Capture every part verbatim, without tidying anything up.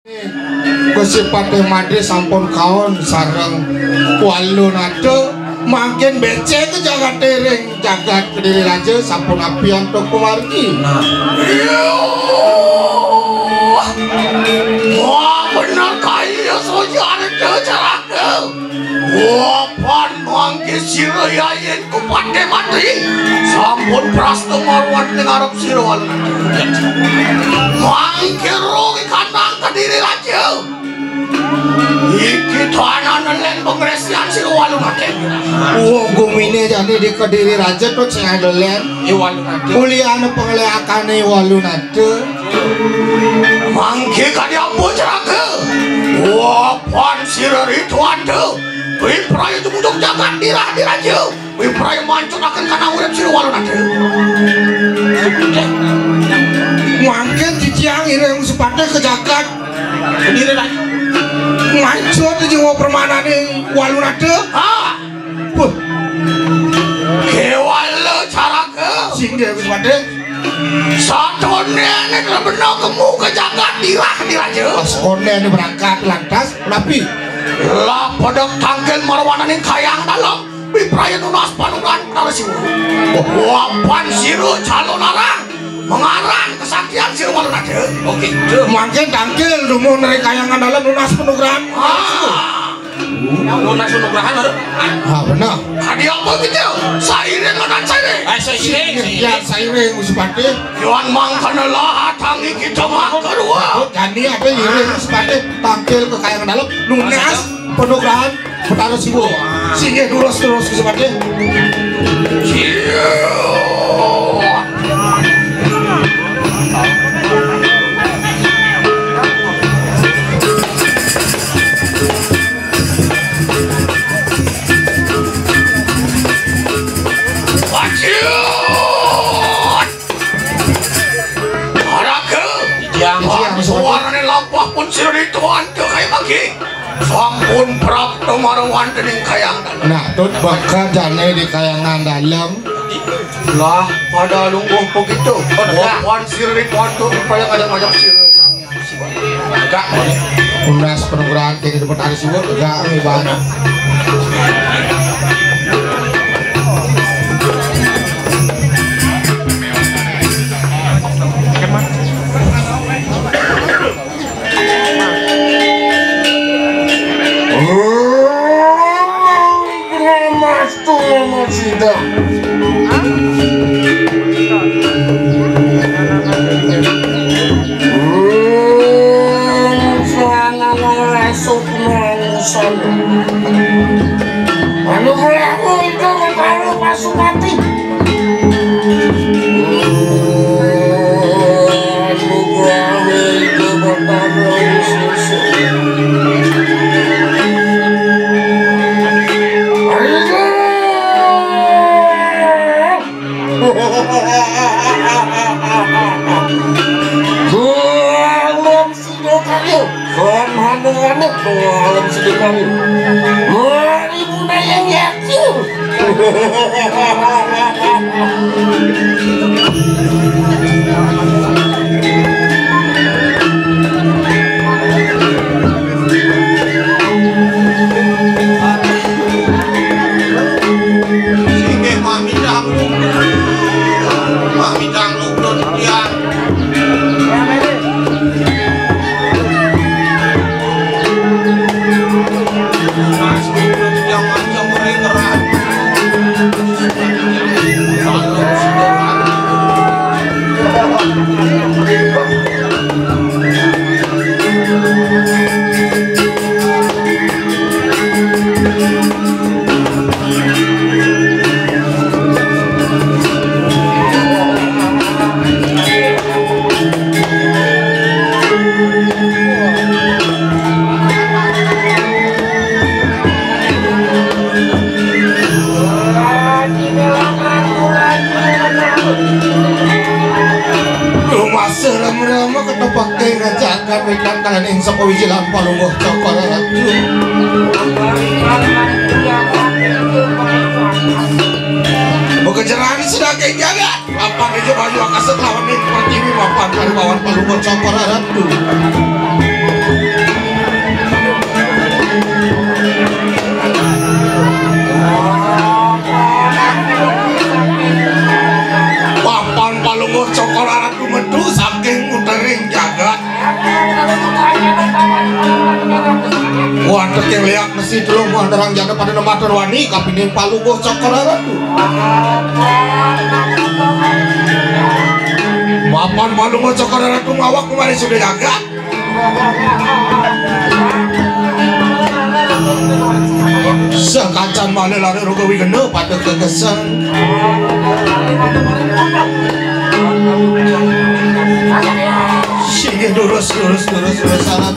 Gusti Patih Madé sampun kaon sareng Walunata, mangkin becik jagaté ring jagat Kediri Raja sampun apian antuk pamargi. Nah. Wah, bener kaya sojarta, Caraga. Wah, pan mangké sira yayin kupatih mati. Sampun prasta marwat ning arep sira Walunata. Mangké rugi kandang Kediri Raja. Iki to anak nelen pangresyan sira Walunata. Wong guminé jani di Kediri Raja to sing nelen. Iya Walunata. Mulyana panglekané Walunata. Mangké kadi apa, Caraga? Wah, pan sira Rituanta. Wipraya tumujung jagat Dirah Diraja. Wipraya mancuraken kanang urip sira Walunata. Mangkin titiang iring Gusti Patih ka jagat Kediri Raja. Mancut jiwa pramanané Walunata. Ha! Puh. Kéwala, Caraga. Singgih, Gusti Patih. Satoné ané bena kemu ka jagat Dirah Diraja. Pas koné ané berangkat lantas, napi? Lah pada tangkil marwananing Kayang Dalem, wipraya nunas panugrahan Betara Siwa. Oh. Wapan sira calon arang, mangaran kesaktian sira Walunata. Oh, gitu. Mangkin tangkil dumun ring Kayang Dalem nunas panugrahan. Ah. Nunas panugrahan, aduh. Ah, bener. Kadi apa gitu? Sairing lawan sairing. Ah, sairing, ya, sairing. Sairing, Gusti Patih. Yuan mangkana lahat tangi kita mah kedua. Jani apa iring, Gusti Patih? Tangkil ka Kayang Dalem, nunas panugrahan Betara Siwa. Singgih durus-durus, Gusti Patih. Iya. Caraga. Titiang, titiang, suarané lampah pun sira Rituanta kaya mangké. Sampun prapta marwat dening Kayang Dalem. Nah, tut baka jani di Kayang Dalem. Lah, pada lungguh begitu. Oh, dah. Wapan sira Rituanta, supaya ngajak-ngajak sira. Enggak, boleh. Tunas panugrahan ring Betara Siwa, enggak, nih, Bang. Namastu, namo sidam. Anu kelaku itu karo Pasupati. Anu kelaku itu karo Pasupati. Ayo. Dalam sida karya, dalam hana-hana, dalam sida karya. Mari budaya nyatu. Singgih, Pak Bidang. Pak Bidang, luput tiang. Mas, luput tiang, macam ring keran. Lumasih rama-rama ketepake ngajakan wikan kalaning sapa wijilan palungguh Cokor Ratu. Bekejeran sedaging jagat, papan ija bayu akasa kelawan ning pertiwi, mapan kalibawan palungguh Cokor Ratu. Wah, tekeng leak mesti telung wah nerang jana pada nematon wani kapining palubuh Cokor Ratu. Mapan palubuh Cokor Ratu ngawak kemari sudah jagat. Sakancan malih lara roga wigena pada kegesang. Singgih durus, durus, durus, durus, salah.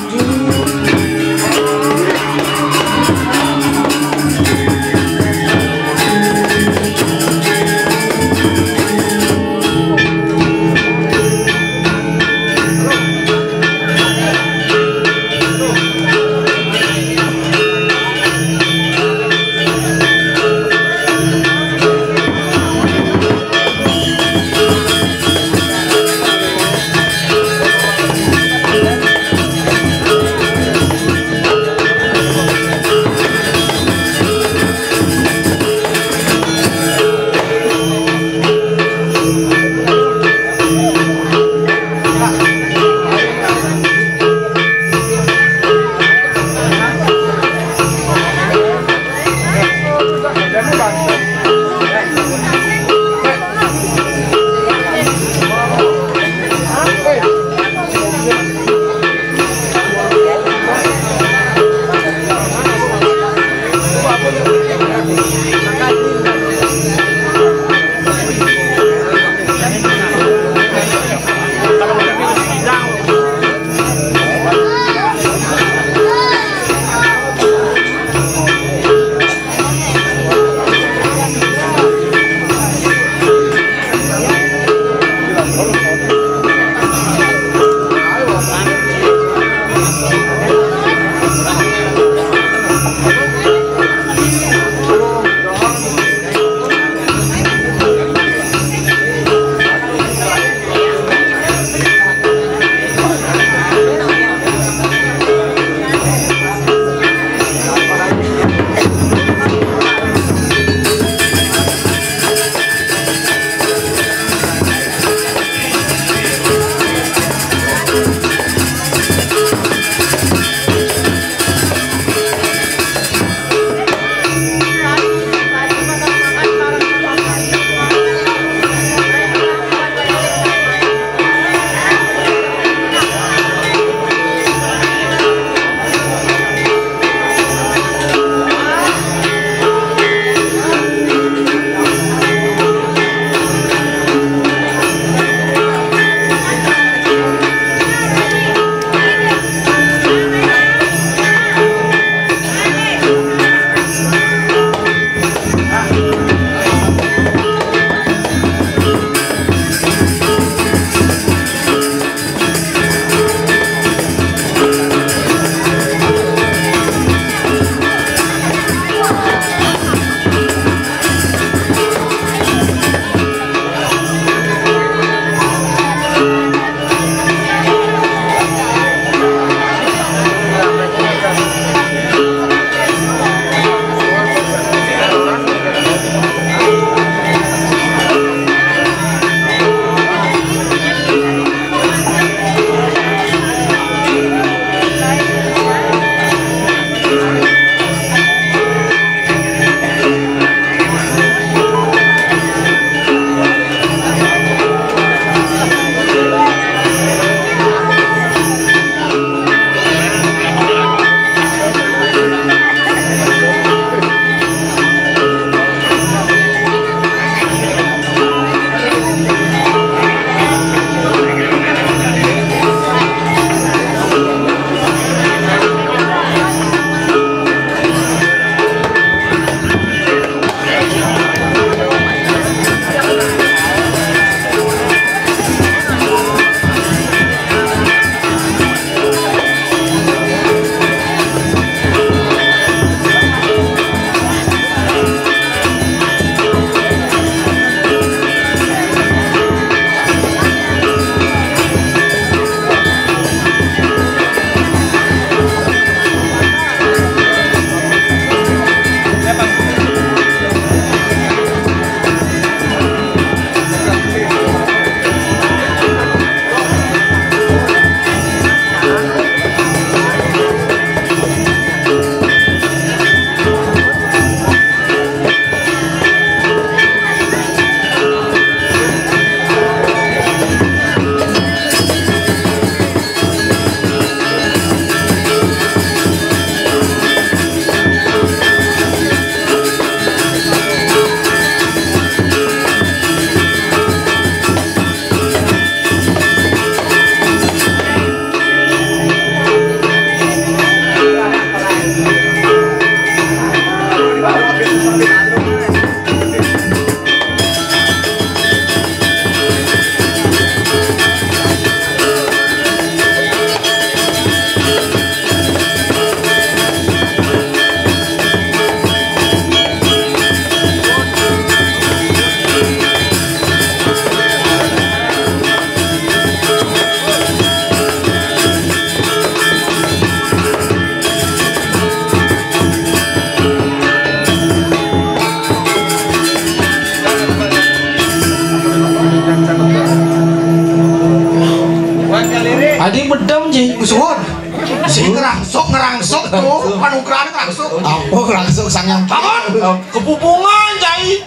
Si ngerangsuk, ngerangsuk tuh, panugrahan ngerangsuk. Apa ngerangsuk sang yang bangun. Kepupungan, Cai.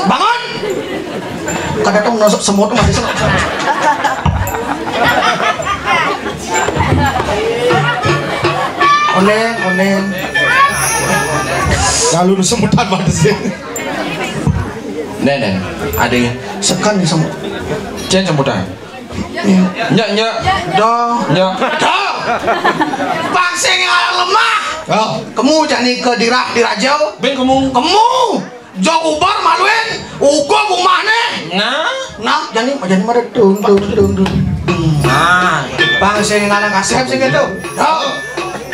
Bangun. Kada tuh nusuk semut tuh masih semut. Oneng, oneng. Lalu semutan banget sih. Nen, nen, ada yang sekan nih semut. Jangan semutan. Nya, nya. Dong. Nya. Dong. Pangsing yang alang lemah. Oh. Kemu jani ke dirah dirajau. Ben kemu. Kemu. Jog ubar maluin. Uga bumahne. Nah. Nah, jani jani mara dung dung dung dung. Nah, pangsing yang alang kasep sing itu. Dong.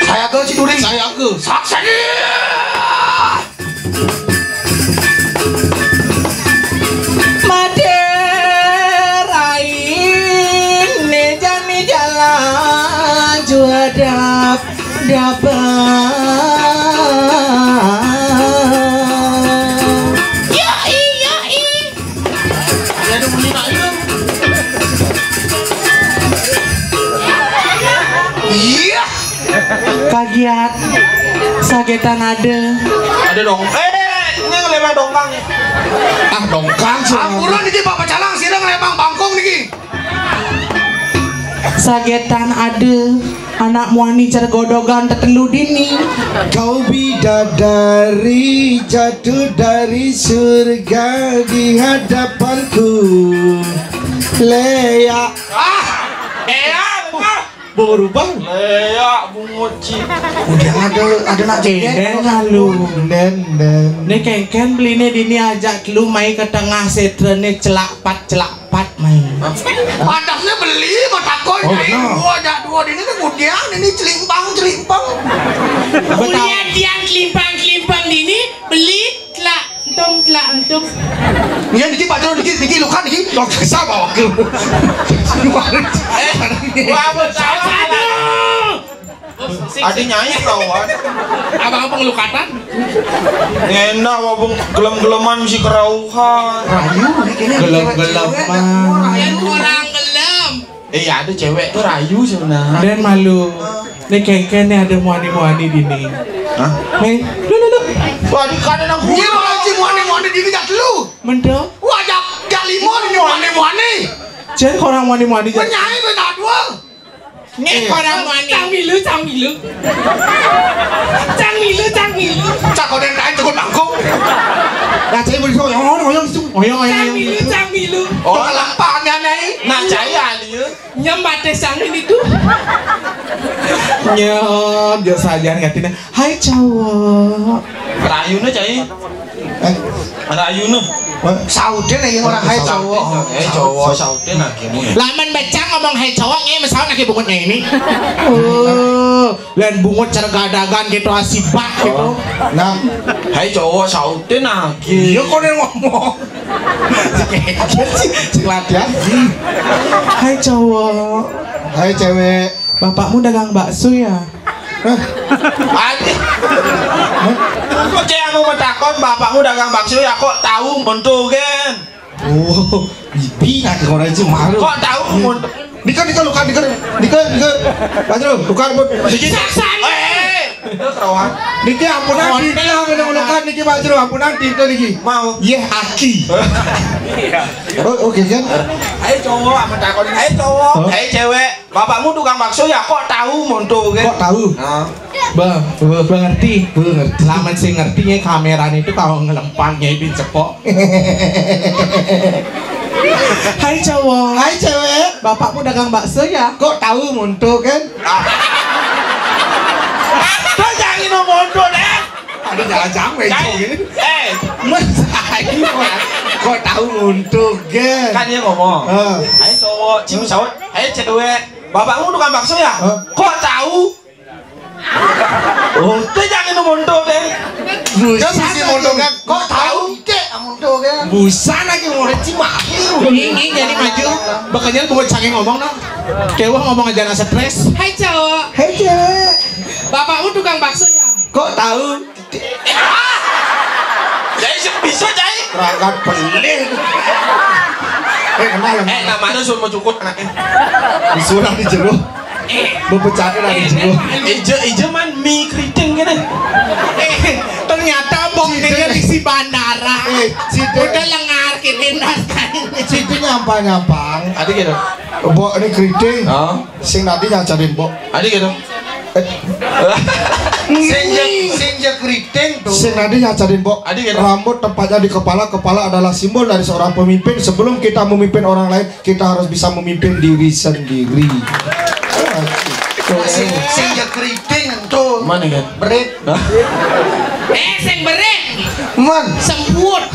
Saya ke si Duri. Saya ke. Sakseni. Madé raine jani jalan juadap dabang. Yo, i, yo, i. Iya. Kagiat sagetan ada. Ada dong. Eh, ini ngelempar dongkang. Ah, dongkang sih. Ampura niki Bapak Calang sira ngelempar bangkung niki. Sagetan ada anak muani cergodogan tetelu dini. Kau bidadari jatuh dari surga di hadapanku. Leak. Ah, Eyang, ah. Berubah. Leak bungut ci. Udah ada ada nak cek. Den lalu. Den, den. Nih kengken beline dini ajak lu mai ke tengah setrene celak pat celak pat mai. Padahal beli mau takon. Oh, no. Dua ajak dua dini kan kemudian ini celimpang celimpang. Kemudian tiang celimpang celimpang dini beli celak entung celak entung. Iya niki Pak Jero niki niki luka niki. Kok bisa bawa ke? Eh, gua apa salah? Aduh. Adi nyai kawan. Abang apa ngelukatan? Ngena wabung gelem-geleman si kerauhan. Rayu niki gelem-geleman. Yang orang gelem. Eh, ada cewek tuh rayu sebenarnya. Dan malu. Nih kengken nih ada muani-muani dini. Hah? Nih, lu lu lu. Wah, di kanan aku. Iya, Pak Haji muani-muani dini jak lu. Mendem. Wah, jak jak limo nih muani-muani. Jen orang muani-muani. Menyai benar dua. Nih orang muani. Cang milu, cang milu. Cang milu, cang milu. Cak kau dan kain cukup bangkung. Nah, saya boleh suruh yang orang yang itu. Oh, yang yang Cang milu, cang milu. Oh, lampaknya nih. Nah, cai alia. Nyem batis sang ini tuh. Nyem, jo sajan katine. Hai cowok. Rayune cai. Eh, rayune. Saute nih yang orang hai cowok. Eh cowok saute nah kini. Laman becang ngomong hai cowok nih mesau nak bungut ini. Oh, lain bungut cergadagan gitu asibak gitu. Nah, hai cowok saute nah. Iya kok dia ngomong. Sing latihan. Hai cowok. Hai cewek. Bapakmu dagang bakso ya? Hah? Adi. Kok cek anu metakon bapakmu dagang bakso ya kok tahu monto gen? Oh, bibi nak orang itu malu. Kok tahu monto? Dika, dika, luka, dika, dika, dika. Lanjut, luka, pun. Dikit. Saksani. Eh, eh, eh. Itu kerawan. Niki ampunan Onten. Dika, ngene luka, niki Pak Jero, ampunan Dika niki. Mau. Yeh, aki. Oh, oke kan? Ayo cowok, apa takon? Ayo cowok. Hah? Ayo cewek. Bapakmu tukang bakso ya, kok tahu monto kan? Kok tahu? Nah. Bang, bang, bang ngerti. Bang ngerti. Laman sing ngerti ya kameranya itu kalau ngelempangnya itu cepok. Hai cowok. Hai cewek. Bapakmu dagang bakso ya? Kok tahu monto kan? Ah. Kok jangan monto deh. Ada jalan-jalan gitu. Eh, Mas, ayo, kok tahu monto kan? Kan dia ngomong. Heeh. Hai cowok, cium saut. Hai cewek. Bapakmu tukang bakso ya? Hah? Kok tahu? Oh, itu jangan itu monto deh. Busan. Kan mesti monto kan? Kok tahu? Ide monto kan? Busan lagi mau reci mah. Ini jadi maju. Makanya gue cangin ngomong no. Kewah ngomong aja nggak stres. Hai cowok. Hai cewek. Bapakmu tukang bakso ya? Kok tahu? Jadi bisa jadi. Perangkat pelin. Eh, kenal. Eh, namanya suruh mau cukup anaknya. Disurah di jero. Bepecahke dari jero. Ijo, ijo man mi keriting kene. Eh, ternyata bokne isi bandara. Eh, sida. Udah lengar kene nas kan. Sida nyampang-nyampang. Ade gitu. Bokne keriting. Oh. Sing tadi nyacarin bok. Ade gitu. Eh. Sing je, sing je keriting tuh. Sing tadi nyacarin bok. Ade gitu. Rambut tepatnya di kepala. Kepala adalah simbol dari seorang pemimpin. Sebelum kita memimpin orang lain, kita harus bisa memimpin diri sendiri. Sing, sing je keriting tuh. Mana kan? Berit. Eh, sing berit. Man. Semput.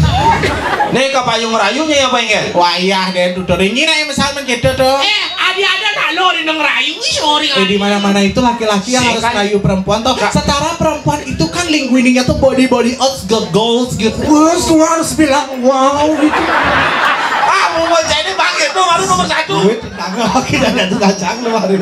Nih, ka payung rayunya ya, Pak Engkel? Wayah deh, tuh, tuh. Ini nih, misal men gitu, tuh. Eh, adi ada nak lo, adi nang rayu, wis, ori. Eh, di mana-mana itu laki-laki yang harus rayu perempuan, toh. Setara perempuan itu kan linguininya tuh body, body out, goals gitu. Wah, semua harus bilang wow gitu. Ah, mau baca ini bangkit tuh, baru nomor satu. Duit, tangga, kita ada tuh kacang tuh, baru.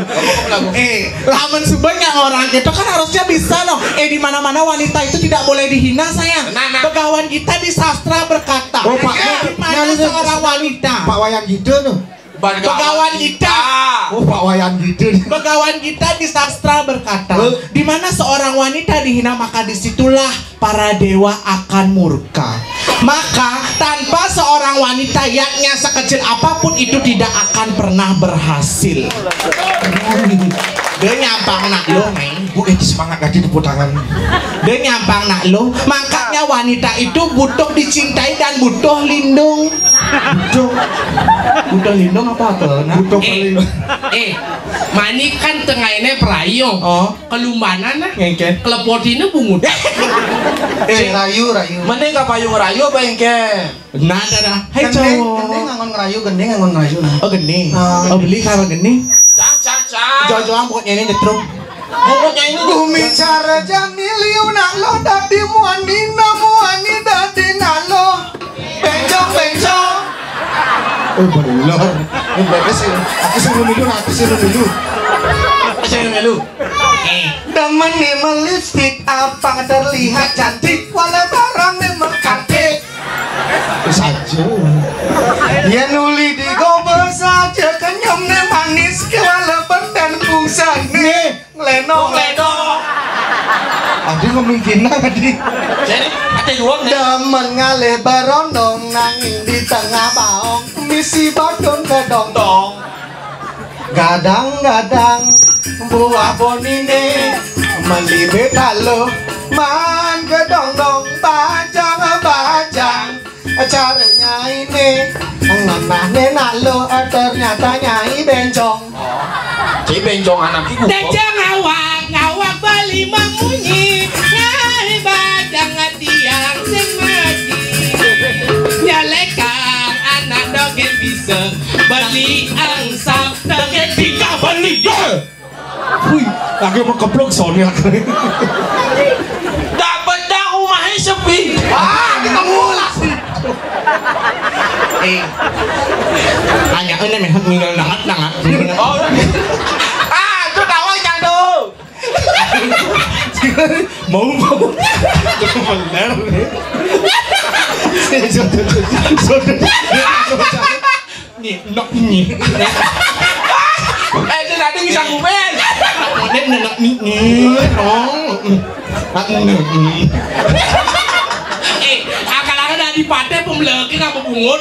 Eh, lamun sebanyak orang gitu kan harusnya bisa loh. Eh, di mana-mana wanita itu tidak boleh dihina, sayang. Nah, nah. Begawan kita di sastra berkata, oh, Pak, di mana seorang wanita? Pak Wayan gitu tuh. Begawan kita. Oh, Pak Wayan gitu. Begawan kita di sastra berkata, di mana seorang wanita dihina, maka disitulah para dewa akan murka. Maka tanpa seorang wanita, yaknya sekecil apapun itu tidak akan pernah berhasil. Dia nyampang nak lo, Meng. Bu, itu semangat gaji tepuk tangan. Dia nyampang nak lo. Makanya wanita itu butuh dicintai dan butuh lindung. Butuh. Butuh lindung apa apa? Nah. Butuh eh, eh, mani kan tengahnya perayo. Oh. Kelumbanan nah. Ngengken. Kelepotine bungut. Eh, rayu, rayu. Mending ka payung rayu apa engke? Nah, dah, dah. Hai, gending, cowok. Gending ngangon ngerayu, gending ngangon ngerayu nah. Oh, gending. Ah. Oh, beli karo gending. Cah, cah, cah. Jauh-jauh pokoknya ini nyetruk. Pokoknya ini bumi cara jani liu nak lo dadi muani na muani dadi nak lo. Bencong, bencong. Eh, bener. Eh, beres ya. Aku sing milu, aku sing milu. Aku sing milu. Eh, demen nih melipstik apa terlihat cantik walau barang memang cantik. Saja. Ya nuli digobel saja kenyomne manis ke walau berten pungsane. Nih. Lenong, lenong. Adi kemungkinan tadi. Jadi, ada dua nih. Demen ngalih berondong nanging di tengah baong misi badun kedong-dong. Gadang-gadang buah bonine meli betalo man kedong-dong bajang-bajang. Caranya ini ngenah nenak lo ternyata nyai bencong. Cai bencong anak iku. Dajang awak, awak bali mamunyi. Ngai badang tiang sing mati. Nyalekan anak dogen bisa beli angsap dogen tinggal beli. Wih, lagi mau keplok soalnya. Tak bedak rumahnya sepi. Ah, kita mulai. Eh, tanya ini meh tinggal nangat nangat. Oh, ah, itu tawa jado. Mau mau. Bener. Nyinok nyinok. Eh, itu tadi bisa kuben. Ini nyinok nyinok. Oh. Eh, akalange dadi patih pemleki apa bungut?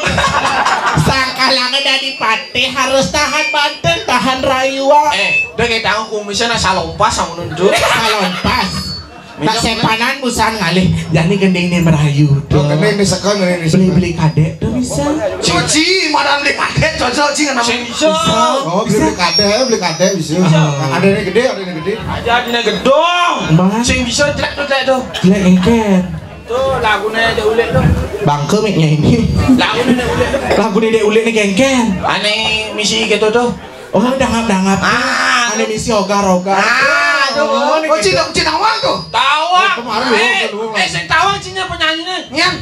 Sangkalange dadi patih harus tahan banten, tahan rayuan. Eh, udah kayak tahu kumisnya nasa lompas sama nunjuk. Salon pas. Nak sepanan busan ngalih, jani gending ni merayu. Oh, tuh. Gending ni sekon, gending ni sekon. Beli-beli kadek tuh bisa. Cuci, madan beli kadek, cocok, cing, kenapa? Sing bisa. Oh, beli, beli kadek, beli kadek bisa. Bisa. Ada yang gede, ada yang gede. Aja ada yang gedong. Bah. Sing bisa jelek tuh, jelek tuh. Jelek engken. Tuh, lagunya aja ulik tuh. Bangke miknya ini. Lagunya aja ulik tuh. Lagunya dia ulik nih kengken. Aneh misi gitu tuh. Oh, dangap-dangap. Ah, anu misi ogar-ogar. Ah, tuh. Oh, ini oh, gitu. Cina, Cina Wang tuh. Tawang. Oh, kemarin eh, lu, lu, lu. Eh, sing tawang Cina penyanyinya. Nyan.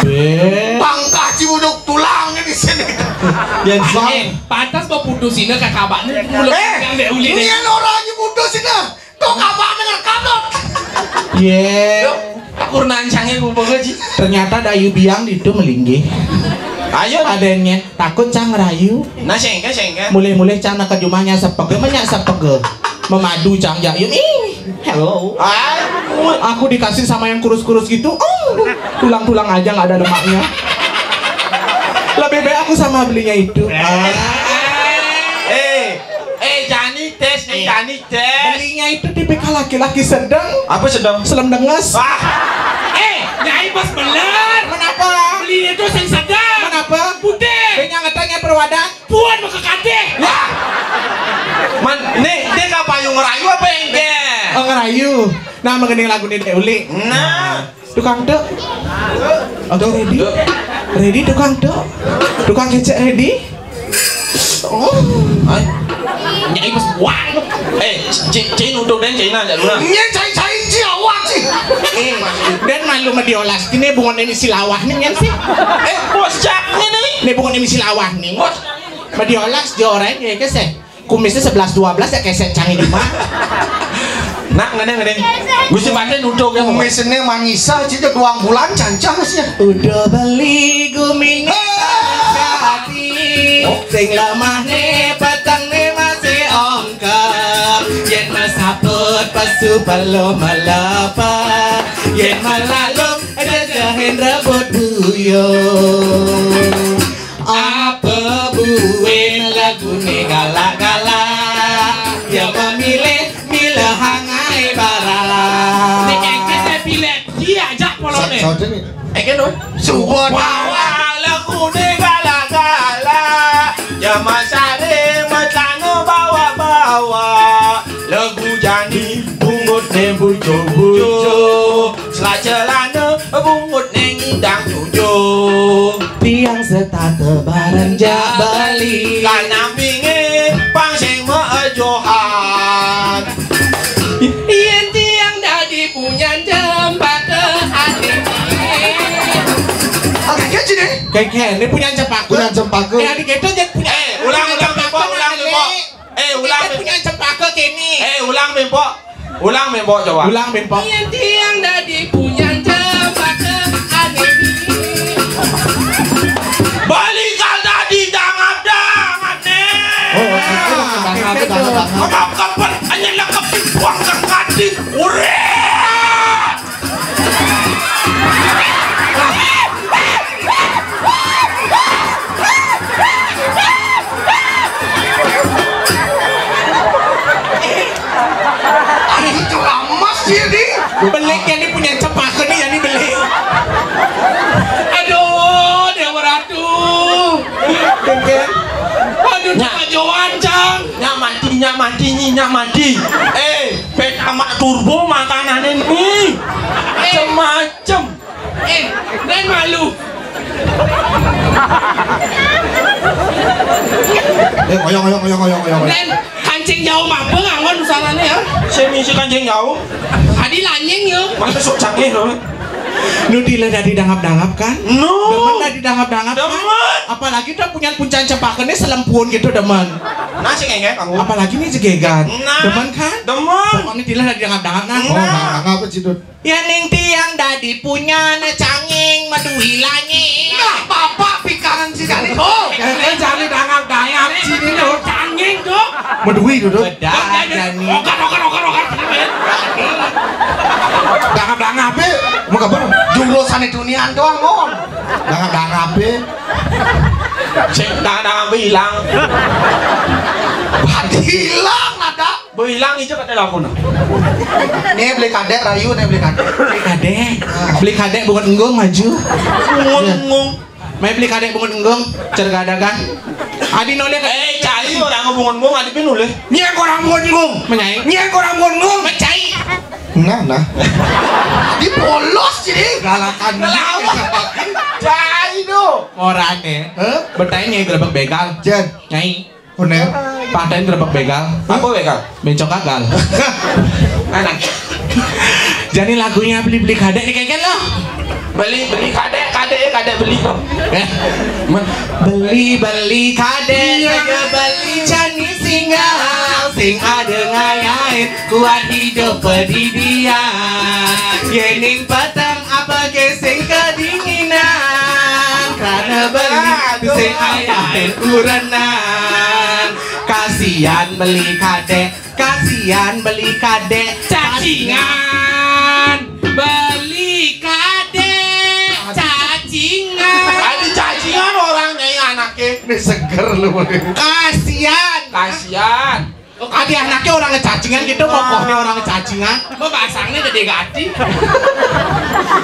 Be. Pangkah Cibuduk tulangnya di sini. Ya, eh, pantas kok putus ini kakak abaknya mulut eh, yang dek uli deh. Nyan orang aja putus ini. Kok abang denger katot? Ye. Yuk, aku nancangnya gue banget sih. Ternyata Dayu Biang itu melinggih. Ayo. Adenye, takut cang ngerayu. Nah, sengke, sengke. Mulai-mulai cang nak ke jumahnya sepege, banyak sepege. Memadu cang jak yun. Ih, hello. Ay. Aku dikasih sama yang kurus-kurus gitu. Oh, tulang-tulang aja nggak ada lemaknya. Lebih baik aku sama belinya itu. Eh, eh, jani tes, eh, jani tes. Belinya itu tipikal laki-laki sedang. Apa sedang? Selem denges. Ah. Eh, nyai bos beler. Kenapa? Beli itu sing sedang. Kenapa? Putih. Dia ngetanya perwadan. Puan mau ke kadeh. Wah. Man, nih, dia nggak payung ngerayu apa enggak? Oh, ngerayu. Nah, mengening lagu ini deh, Uli. Nah. Tukang tek. Oke, ready? Ready, tukang tek. Tukang kecek, ready? Oh. Ay. Nyai bos buang. Eh, cek, cek untuk dan cek nanya dulu. Nyai cai-cai ci awak ci. Eh, dan malu mediolas. Ini bungon ini silawah nih, kan sih? Eh, bos cak ini nih. Ini bungon ini silawah nih. Bos. Mediolas, joren, ya, kesek. Kumisnya sebelas dua belas ya, kesek canggih di mah. Nak, ngene, ngene. Gusti Paten nutup ya, Bos. Kumisnya mangisa, ci, duang bulan cancang sih. Udah beli gumine hati. Sing lemah ne, peteng ne masih ongkep. Yen mesaput pesu perlu melepat. Yen melalung, dedehin rebut buyung. Apa buin lagune galak-galak? Ya memilih, milih hangai barang. Nek engke saya pilih dia ajak polone. Sa-, saudara ni. Eh, kan, Don? Suwon. Wah, lagune galak-galak. Ya masare macana bawa-bawa. Lagu jani bungut ne bujo-bujo. Selacelana bungut ne ngidang tujuh. Tiang setata bareng jak beli. Kanambinge pang sing maejohan. Yen tiang dadi punyan cempaka ati. Oke, kece deh. Keke, ini punyan cempaka. Punyan cempaka. Eh, adik itu jadi punyan. Eh, ulang, ulang, bengkok, ulang, bengkok. Eh, ulang. Kita punyan cempaka kini. Eh, ulang, bengkok. Ulang, bengkok, coba. Ulang, bengkok. Yen tiang dadi punyan cempaka ati. Balik dadi dangap-dangap ne. Oh, itu dangap-dangap, itu dangap-dangap. Kebab kebet, hanya lekep dibuang ke kadi. Urek. Itu ramas dia ni. Belik yang ni punyan cempaka ni, yang ni belik. Aduh, Dewa Ratu. Aduh, Cak Joan, Cang. Nyak mandi, nyak mandi, nyi, nyak mandi. Eh, pet amak turbo makanane ni. Cem-macem. Eh, dan malu. Eh, oyong, oyong, oyong, oyong, oyong. Dan kancing jauh apa ngangon usahane ya? Saya misi kancing jauh. Adi lanying ya. Masa sok cangkeh loh. Nu dile dadi dangap-dangap kan? No. Demen dadi dangap-dangap kan? Demen. Apalagi udah punya puncan cempakene selempuan gitu demen. Nah, sing engke kamu. Apalagi ini jegegan. Nah. Demen kan? Demen. Pokoknya dile dadi dangap-dangap nah. Nah. Oh, dangap apa sih, Dut? Ya ning tiang dadi punyane canging meduhi lanying. Nah, bapak pikangan si jani. Oh, eh, jani dangap-dangap sini, Dut. Canging, Dut. Meduhi, Dut. Bedah, jani. Okat, okat, okat, okat. Dangap-dangap, eh. Mau kabar? Jurusan itu nian doang, Mon. Dangap-dangap, eh. Cek dangap-dangap hilang. Hilang ada. Boy, hilang aja kata lagu nah. Nih beli kadek rayu, nih beli kadek. Beli kadek. Ah. Beli kadek bungut enggung maju. Bungut enggung. Mai beli kadek bungut enggung, cergadagan. Adi noleh kadek. Eh, cai orang bungut enggung, adi pin noleh. Nyek orang bungut enggung. Menyai. Nyek orang bungut enggung. Mencai. Nah, nah. Di polos jadi. Galakan. Ngelawan. Cai tu. Orangnya. Hah? Bertanya nyai gerbek begal. Jen. Nyai. Bener. Paten terbek begal. Apa begal? Bencong gagal. Anak. Jadi lagunya beli-beli kadek nih kengken loh. Beli, beli kadek, kadek, kadek beli kok. Eh. Beli, beli kadek, iya. Kadek beli jani singgah, sing ada ngayain kuat hidup pedidian. Yening petang apa ke sing kedinginan karena beli. Ah, Sing ayah urenan. Kasihan beli kadek, kasihan beli kadek. Cacingan. Beli kadek, cacingan. Tadi cacingan orangnya, ya, anaknya. Ini seger lu. Kasihan. Kasihan. Oh, kadi anaknya orang cacingan gitu, kokohnya orang cacingan. Mau basangnya gede gati.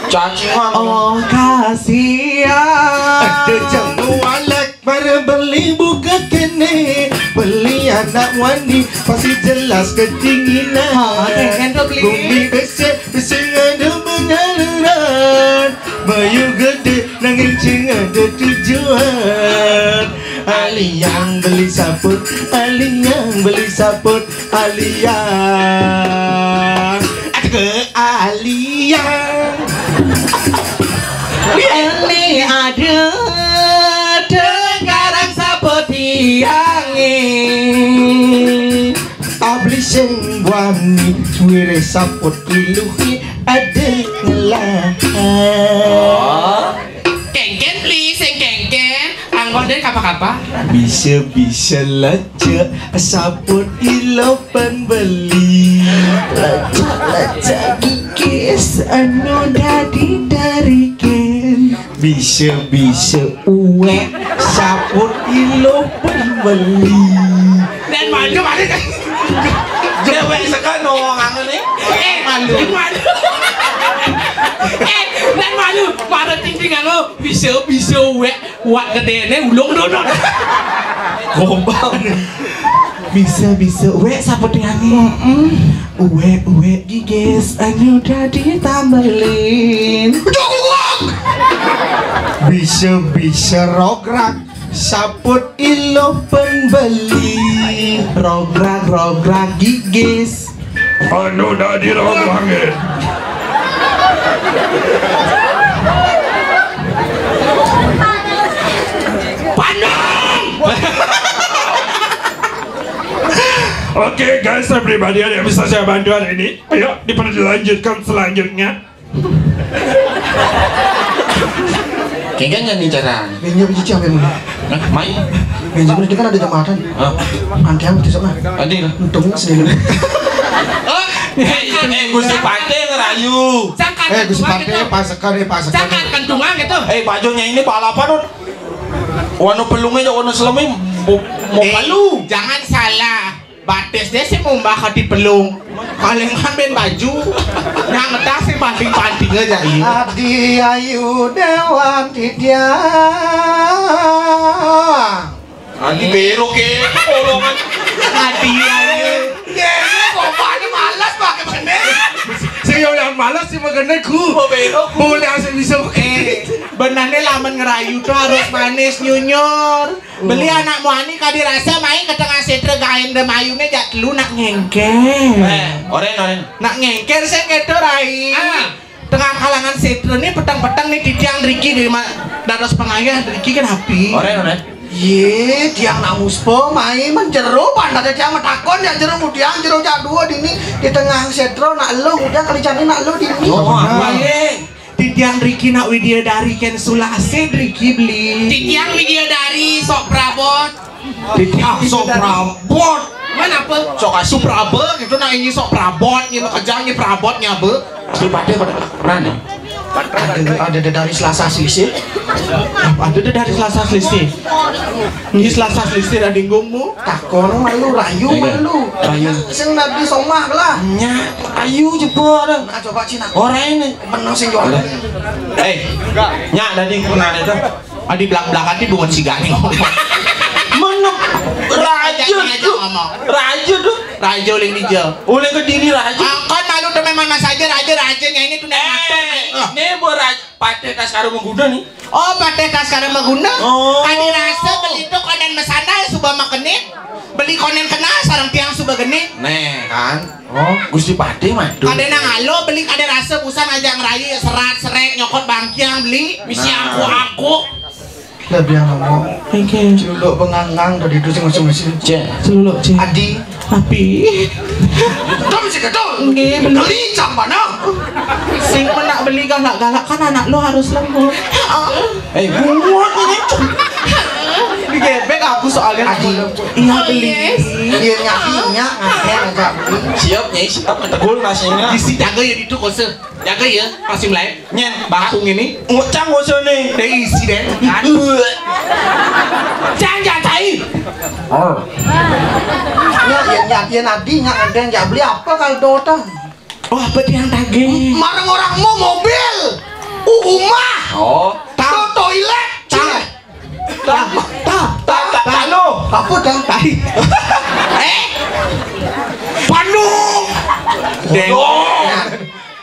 Cacingan. Oh, kasihan. Ada jamu alek, baru beli buka kene. Beli anak wani, pasti jelas kedinginan. Ah, ada yang beli. Bumi besar, besar ada penyaluran. Bayu gede, nanging sing ada tujuan. Ali yang beli saput, Ali yang beli saput, Ali yang. Aduh, ke Ali yang. Ini ada tegarang saput tiangnya. Abli sing wani, suwire saput liluhe ada ngelah. Oh. Kengken, please, sing kengken. Anggon deh, kapa-kapa. Bisa-bisa lacak, saput ilopan beli. Lacak-lacak gigis, anu dadi dari ken. Bisa-bisa uwek, saput ilopan beli. Dan maju, maju. Dewek sekan ngomong anu nih. Eh, malu. Malu. Eh, dan malu. Mara tingting anu. Bisa-bisa uwek. Wak gedene ulung dodot. Gombal. Bisa-bisa uwek saput tiange. Uwek-uwek gigis anu dadi tambelin. Bisa-bisa rograk saput ilopan beli. Rograk-rograk gigis. Anu dadi rogange. Pandang. Oke, guys, everybody, ada yang bisa saya bantu hari ini? Ayo, dilanjutkan selanjutnya. Kayaknya nih cara. Ini apa cici apa ini? Hah? Mai. Ini sebenarnya kan ada jembatan. Hah? Anti apa tuh, Mak? Anti lah. Untung sendiri. Oh, eh, eh, Gusti Pate ngerayu. Eh, Gusti Pate, pasekan, eh, pasekan. Jangan kentungan gitu. Eh, bajunya ini balapan, Dun. Wanu pelungnya, wanu selemi, mau, mau Eh, palu. Jangan salah. Batis dia sih mumbah ka di pelung. Paling ambil baju. Yang ngetas sih panting-panting aja, iya. Adi ayu dewan tidiang. Adi bero ke, tolongan. Adi ayu. Ya, kok pada malas pakai begini? Saya yang malas sih begini ku. Oh, bero ku. Boleh asal bisa pakai. Eh, benarnya lamun ngerayu tuh harus manis nyunyur. Beli anak muani kadi rasa mai ke tengah setra gaen de mayune jak telu nak ngengker. Eh, oren, oren. Nak ngengker sing kedo rai. Ah. Tengah kalangan setra ni peteng-peteng ni titiang driki dari ma-, dados pengayah driki kan api. Oren, oren. Ye, tiang nak muspa mai men jero, pan ada tiang metakon, yang jero mudiang, jero jak dua dini di tengah setra nak lo, mudiang kali jani nak lo dini. Oh, apa ye? Titiang driki nak Widyadari ken sulase driki beli. Titiang Widyadari sok prabot. Titiang sok prabot. Mana apa? Sok asu prabot gitu, nak ini sok prabot, ini makejang, ini prabot, ini apa? Di pada pada pernah nih. Ada, ada dedari Selasa Selisih. Apa ada dedari Selasa Selisih? Ini Selasa Selisih dah dinggungmu. Takon malu, rayu malu. Rayu. Sing nabi somah lah. Nya, ayu jebor. Nah, coba Cina. Ora ini. Menang sing juara. Eh, nya tadi pernah itu. Adi belak-belakan ti bungut sigane ngomong. Menep raja tuh. Raja tuh. Raja uling dija. Uling kediri raja. Angkon malu temen mana saja raja, rajanya ini tuh. Eh, ini buat raja. Patih Taskara Maguna nih. Oh, Patih Taskara Maguna. Oh. Kadi rasa beli tuh konen mesandal suba makenit. Beli konen kenal sareng tiang suba genit. Nih kan. Oh, Gusti Patih mah. Kada nang alo beli kada rasa busan aja ngerayu ya serat seret nyokot bangkiang beli misi aku-aku. Lah biar ngomong. Oke. Celuluk pengangang tadi itu sing ngusung-ngusung. Cek. Celuluk, Cek. Adi. Api. Kamu sih ketul. Nggih, bener. Kelincang mana? Sing menak beli galak-galak kan anak lo harus lembut. Eh, buat ini. Bébék aku soalnya. Adi. Iya, beli. Iya, Nyak, Nyak, ngantén aja. Siap, Nyai, siap, tegul nasinya. Isi jaga ya itu kose. Jaga ya, masih mulai. Nyen, bakung ini. Ngucang kose nih. Deh, isi deh. Kan? Jangan, jangan, tai. Oh. Ya, ya, ya, ya, Nadi, Nyak, ngantén, ya, beli apa kalau dota? Oh, apa tiang tagih? Marang orang mau mobil. Umah. Oh. Tang. Toilet. Tang. Tang. Tang. Tang. Tang. Tang. Apa, Tang? Tai. Eh? Panu. Deng.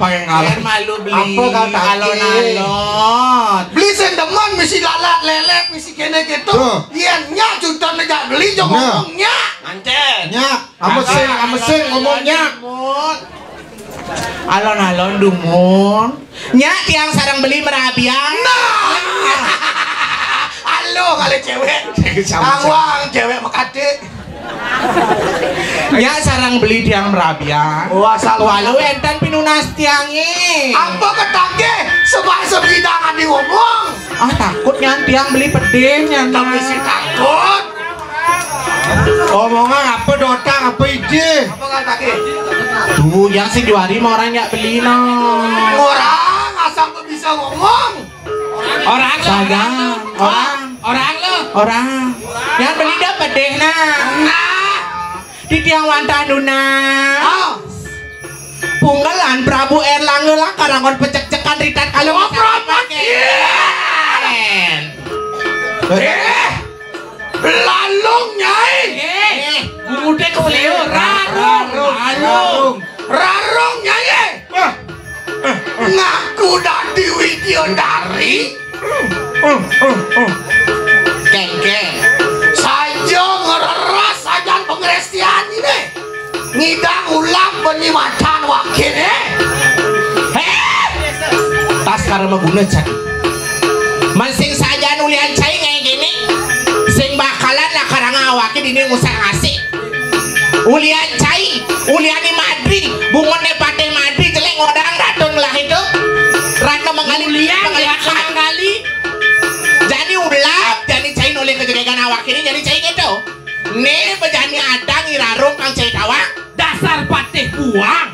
Pakai ngalah. Biar malu beli. Apa kau tagih? Alon-alon. Beli sing demen, misi lalat lelet, misi kene gitu. Tuh. Iya, Nyak, contohnya jak beli, jong ngomong, Nyak. Ngantén. Nyak. Amesing, amesing ngomongnya. Alon-alon dumun. Nyak tiang sareng beli merabian. Nah. Halo kalau cewek. Sama-sama. Awang cewek mekate. Nyak sareng beli tiang merabian. Wah, salah. Walau enten pinunas tiangé. Apa ketagih? Sebab sebidangan diomong. Ah, takut nyan tiang beli pedih nyan. Tapi si takut. Omongan apa dotang, apa ije? Apa kata ke? Tuh, yang si juari mah orang nyak beli no. Orang asal kok bisa ngomong. Orang lo. Sayang, orang. Orang lo. Orang. Yang beli dah pedih nah. Nah. Di tiang wantah nuna. Ah. Punggelan Prabu Erlangga lah karangon pecek-cekan ritat kalau. Oh, Prabu. Eh. Eh. Belalung, Nyai. Eh, gudeg seliur, rarung, rarung. Rarung, Nyai. Wah. Ngaku dadi Widyadari. Kengkeng. Saja ngreres sajan pengrestian ini. Ngidang ulap beni macan wakin, eh? Heh! Tas karo maguna, Cak. Men sing sajan ulian cai ngaé kéné, sing bakalan lakarang awaké dini ngusah ngasih. Ulian cai, ulian ni madri, bungoné patih madri, jelek ngodang ratun ngelah itu. Ratna menggali, ulian menggali. Jani ulap, jani cai nolih kejegegan awaké dini, jani cai gitu. Né bejani adang irarung kang cai tawang. Dasar patih buang.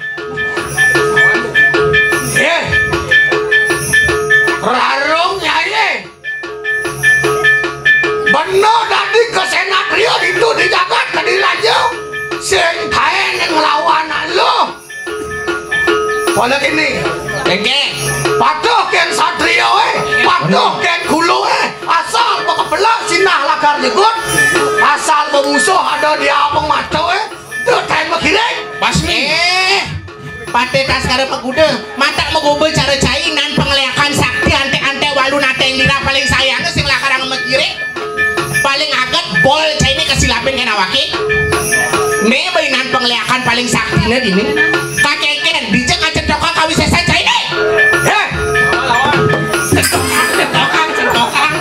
Eh. Rarung nyai. Bener dadi kesenatria itu di jagat Kediri Raja. Sing taén nglawan lu. Pola kini. Engké. Patuh kén satria, eh. Patuh kén kulu, eh. Asal makepelak sinah lakar nyegut. Asal memusuh ada di abang mata, eh. Tuh, taén makiring. Basmi. Eh, Patih Taskara Maguda, matak magoba cara cai nan pangleakan sakti antek-antek walu nateng lira paling sayang sing lakarang makiring. Paling aget bol cai ini kesilapin kena waki. Né bainan pangleakan paling sakti né dini. Kakeken, dijak ngacetokan kawisésan cai ini. Heh. Cetokan, cetokan, cetokan.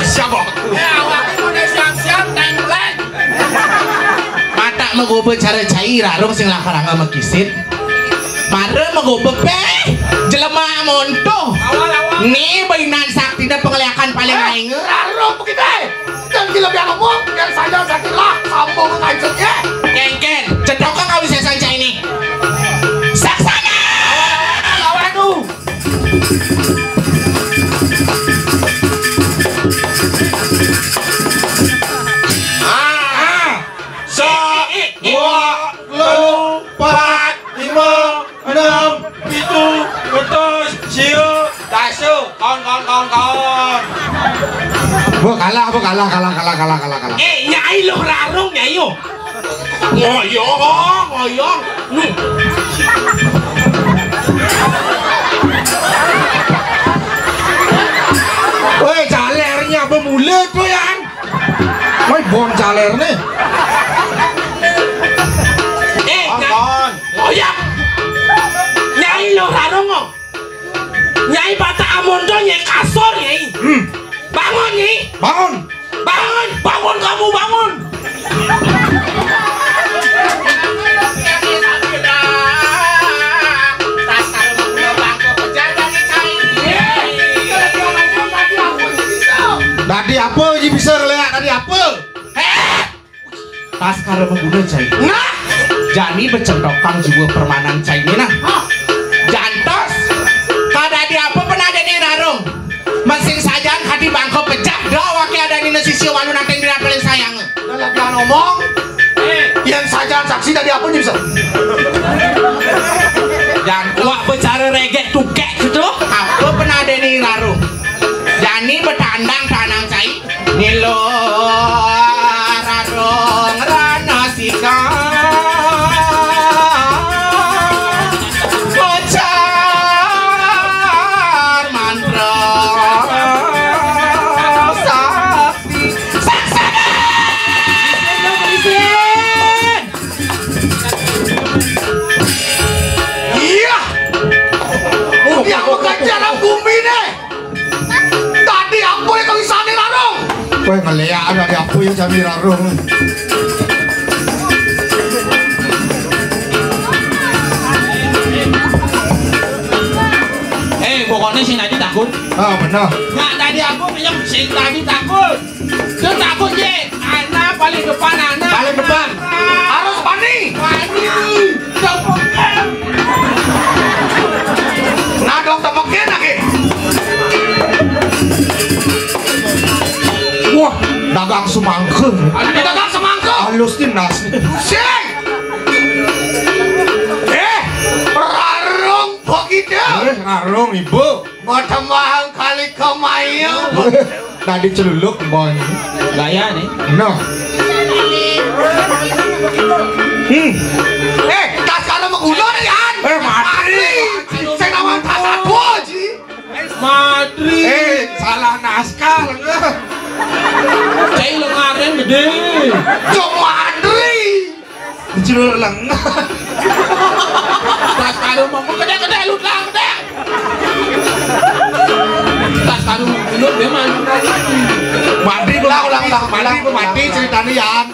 Siapa? Ya, awak udah siap-siap, tengkleng. Matak magoba cara cai rarung sing lakaranga makisit. Mara magoba pé jelema monto. Né bainan saktina pangleakan paling aing. Rarung kita. Dan gila biar ngomong, biar saja sakit lah, sambung lanjutnya. Kengken, cetokan kawisésan cai ini. Saksana. Lawan tuh. Ah, sa, dua, telu, empat, lima, enam, pitu, wetus, sia, dasa, kawan, kawan, kawan, kawan. Bu kalah, bu kalah, kalah, kalah, kalah, kalah, kalah. Eh, nyai lo rarung nyai yo. Ngoyong, ngoyong. Nih. Woi, jalernya bermula tuh ya. Woi, bon jaler nih. Eh, nyai. Ngoyong. Nyai lo rarung kok. Nyai Batak Amondo, Nyai kasur, Nyai. Hmm. Bangun, Nyai. Bangun. Bangun, bangun, kamu bangun. Dadi apa ji bisa ngeliat? Askara maguna cai. Nah, jani bacentokang jiwa permanan cai né nah. Jantos. Kadadi apa pang adané rarung? Mén sing sajan kadi bangka pecah. Da awaké adané sisia walu nanteng dina paling sayang. Lah, lagi ngomong. Yén sajan saksi dadi apa nih bisa? Jangan kuat bicara regek tukek gitu. Apa pang adané rarung? Jani betandang tanang cai. Nila rarung rana sika. Kocar mantra sakti. Saksana. Iya. Mugi aku ganjaran bumi né. Dadi apa ya kawisané rarung? Kowe ngeliak dadi apa ya jani rarung? Eh, pokoknya sing dadi takut. Ah, bener. Nggak dadi apa, punya sing dadi takut. Terus aku, Ji, anak paling depan, anak. Paling depan. Harus pani. Pani. Tepekin. Nah, dong, tepekin lagi. Wah, dagang semangka. Ada dagang semangka. Halus nih nasi. Sing. Eh, rarung begitu. Eh, rarung, Ibu. Matemahang kali kemaya. Tadi celuluk, Boy. Gaya nih. No. Hmm. Eh, tas kalau maguna nih, Yan. Eh, matri. Saya nama tas apa, Ji? Matri. Eh, salah naskah. Cai lengaran gedé. Cok matri. Jero leng. Tas karo mongko gedé-gedé lu lah, gedé. Tas karo mongko lu dia mah. Mati, ulang, ulang, ulang, mati, ulang, mati ulang. Ceritanya, Yan.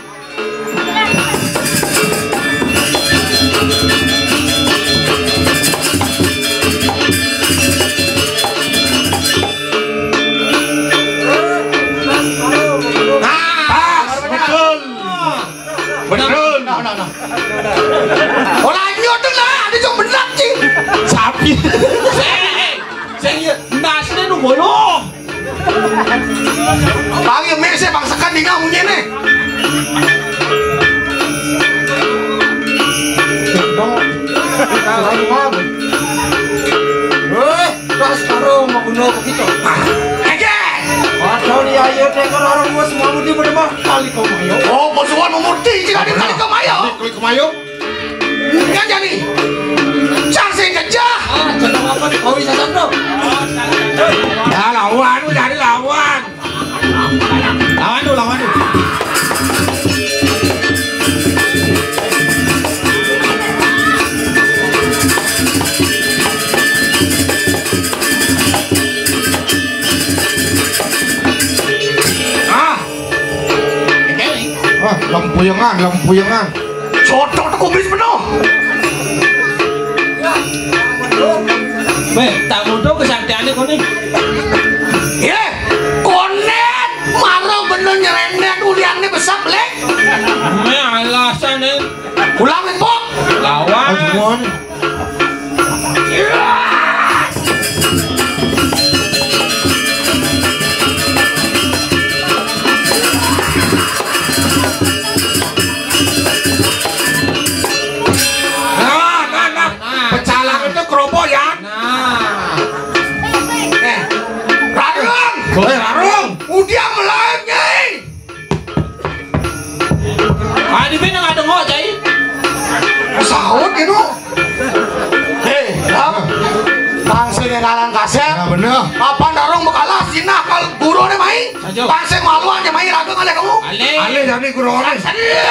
Nah, pas, betul. Bener. Nah, nah, nah. Oh, lanjut tuh lah, ada yang bener, Cing. Sapi. Sing, sing, iya, nasnya nu bolo. Bang, ya, mik sih, Bang, sekan di kamu nih. Eh. Kas karo maguna begitu. Ege! Ada ni ayo tekor orang gua semua mudi pada mah kali kau mayo. Oh, bos gua mau mudi, jadi kali kau mayo. Kali kau mayo. Kan jadi. Cang sing gejah. Ah, jangan apa nih, kau bisa satu. Ya, lawan, lu jadi lawan. Lawan tuh, lawan tuh. Ah. Wah, lempuyengan, lempuyengan. Cocok tuh kumis penuh. Wéh, tak mutu kesaktiané koné. Yé, koné mara bener nyerendét uliané besar, Lé. Mé alasané. Ulang, Pok. Lawan. Aduan. Nah, nah, nah. Nah. Pecalang itu keroboh ya. Nah. Eh, Rarung. Boleh Rarung. Udah melahirnya. Ah, di mana ada ngok, Cai? Sahut gitu. Eh, Ram. Tansing ngaran kasép. Ya, bener. Papan darung bekalas, sinah kal guru né mai. Ayo. Tansing maluan ya mai raga ngalih kamu. Alih. Alih jadi guru alih. Alih.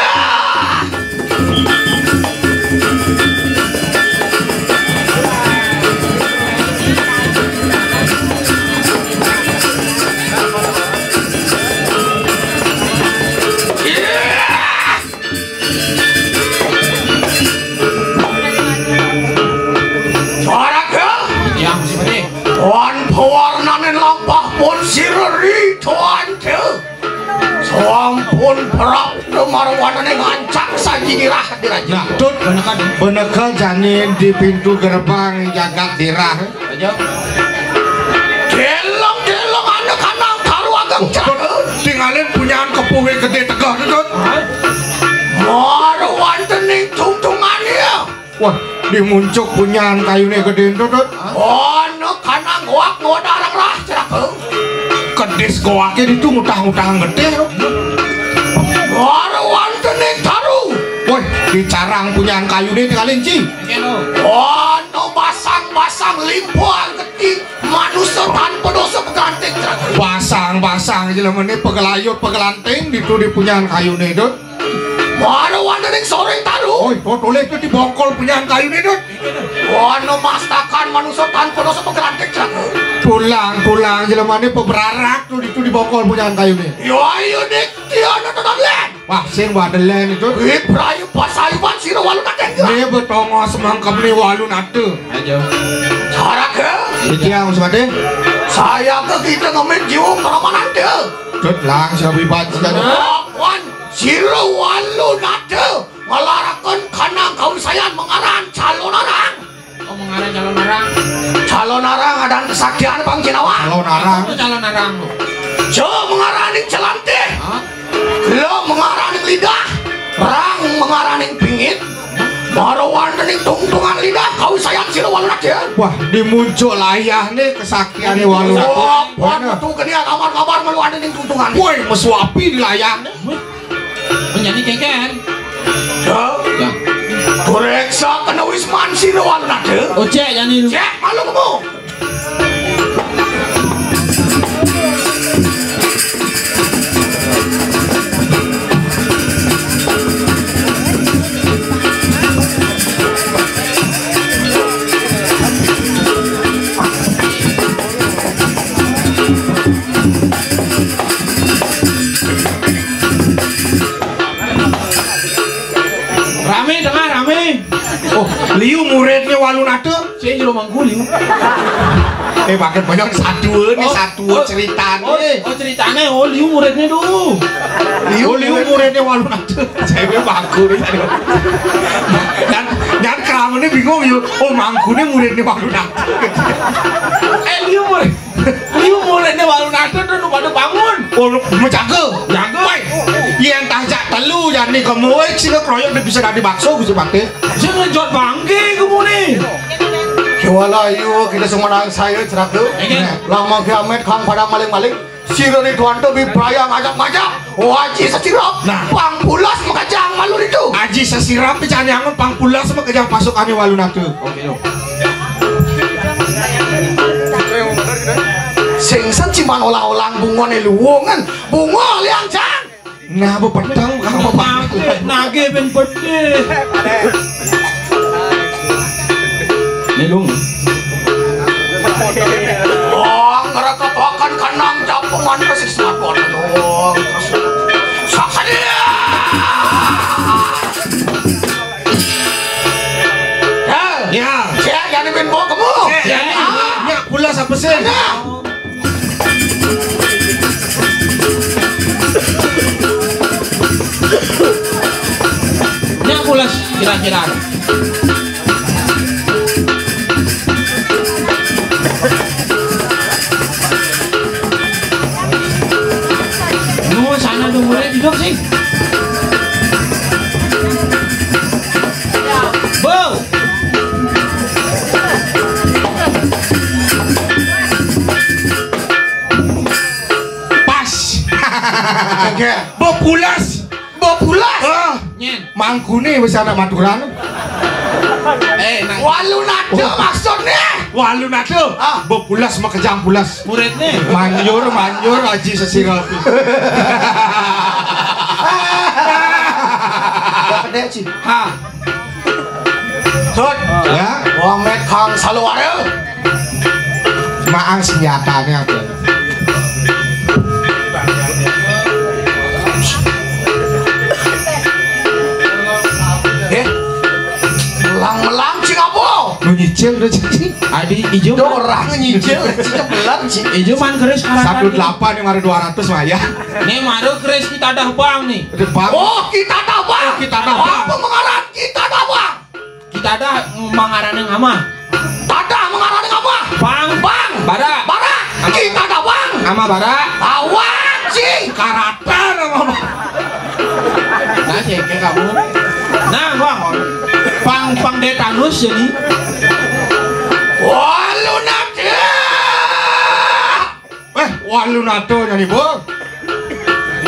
Suara ke? Yang seperti. Tuan pewarnané lampah pun sireri, Tuan ke. Sampun prapta marwanane Nah, Tut, benekel jani di pintu gerbang jagat dirah. Aja. Deleng-deleng anak kanang taru ageng jaga. Tingalin punyan kepuhe gede tegeh, Tut. Mara wantening tungtungan ya. Wah, dimuncuk punyan kayune gede, Tut. Ana kanang goak ngodarang rah ceraka. Kedis goake ditu ngutang-ngutang gede. Mara wantening taru. Woi, dicarang punyan kayune tingalin, Ci. Ana basang-basang limpur gede. Manusa tanpa dosa pegelanting ceraka. Basang-basang jelemane pegelayut pegelanting ditu di punyan kayune, Tut. Mara wantening soring taru. Oi, to tulis tu di bongkol punyan kayune, Tut. Ana mastakan manusa tanpa dosa pegelanting ceraka. Tulang-tulang jelemane pebrarak tu ditu di bongkol punyan kayune. Yo ayo dik, tiana tenan len. Wah, sing wadelen itu. Ih, prayu pasayuban sira walu nate. Ni betongos mangkemne walu nate. Aja. Cara ke? Iki yang Mas Made. Saya ke kita ngemit jiwa peramanan dia. Tut lang sabibat sekali. Wan, sira walu nate. Ngelaraken kanang kawisayan mengaran calon arang. Oh, mengaran calon arang. Calon arang adan kesaktian pang Cinawa. Calon arang. Apa calon arang lu? Jo mengaraning celantih. Hah? Lo mengaraning lidah. Rang mengaraning pingit. Mara wantening tungtungan lidah kawisayan sira walu nate. Wah, dimuncuk layahne kesaktiane walu nate. Wah, buat metu gede kabar-kabar melu wantening tungtungan. Woi, mesu api di layahne. Menjadi kengken. Ya. Ya. Kureksa kena wisman sira walu nate. Oh, cek jani lu. Cek malu kamu. Rame tengah rame. Oh, liu muridne walu nate. Sing jero mangku liu. Eh, makin banyak satu ni, oh, satu oh, ceritane. Oh, oh, ceritane, oh, liu muridne tu. Liu, oh, liu muridne walu nate. Saya mangku ni tadi. Dan dan kamu ni bingung yo. Oh, mangkune muridne walu nate. Eh, liu murid. Liu muridne walu nate tu pada bangun. Oh, mecaga. Jaga. Woi. Yen tajak telu jani kowe sing kroyok bisa dadi bakso Gusti Patih. Sing ngejot bangke kemune. Kiwala ayu kita semenang saya ceraka. Iya. Lah mangke amet kang pada maling-maling. Sira Ridwan tu bibraya ngajak-ngajak. Oh, Aji Sesirap. Nah. Pang pulas makejang malu ditu. Aji Sesirap picane angon pang pulas makejang pasukane walu nate. Oke, yo. Sing sen ciman olah-olah bungone luwungan. Bunga liang jang. Nah, bepeteng, kamu bepeteng. Nage ben pede. Ni, Lung. Wah, ngerekep akan kanang japungan persis lapor. Wah, sakit. Ya. Ya. Siap, yang mimpin bawa kamu. Ya. Ya. Ya, pula siapa sih? Ya. Nya pulas kira-kira. Nu sana dong mulai hidup sih. Bo. Pas. Oke. Bepulas. Bepulas. Ah. Nyen. Mangkune wis anak Madura. Eh, nah. Walu nada maksudnya. Walu nada. Ah. Bepulas makejang pulas. Muridnya. Manjur, manjur, Aji Sesirapi. Ya, kedek, Ci. Ha. Tut. Ya. Wamet Kang Saluara. Maang senjatane apa? Eh, melang-melang sing apa? Nu Nyicil tuh, Ci. Adi ijo. Tuh orang nyicil, Ci, cebelan, Ci. Ijo man keris satu delapan yang ada dua ratus mah ya. Nih maru keris kita dah bang nih. Udah bang. Oh, kita dah bang. Oh, kita dah bang. Apa mengarang kita dah bang? Kita dah mengarang yang ama. Tadah mengarang yang ama. Bang. Bang. Bara. Bara. Ama. Kita dah bang. Ama bara. Awak, Ci. Karatan ama. Nah, cek kamu. Nah, bang. Pang pang detanus jadi. Walu nate. Eh, walu nate nyanyi, Bang.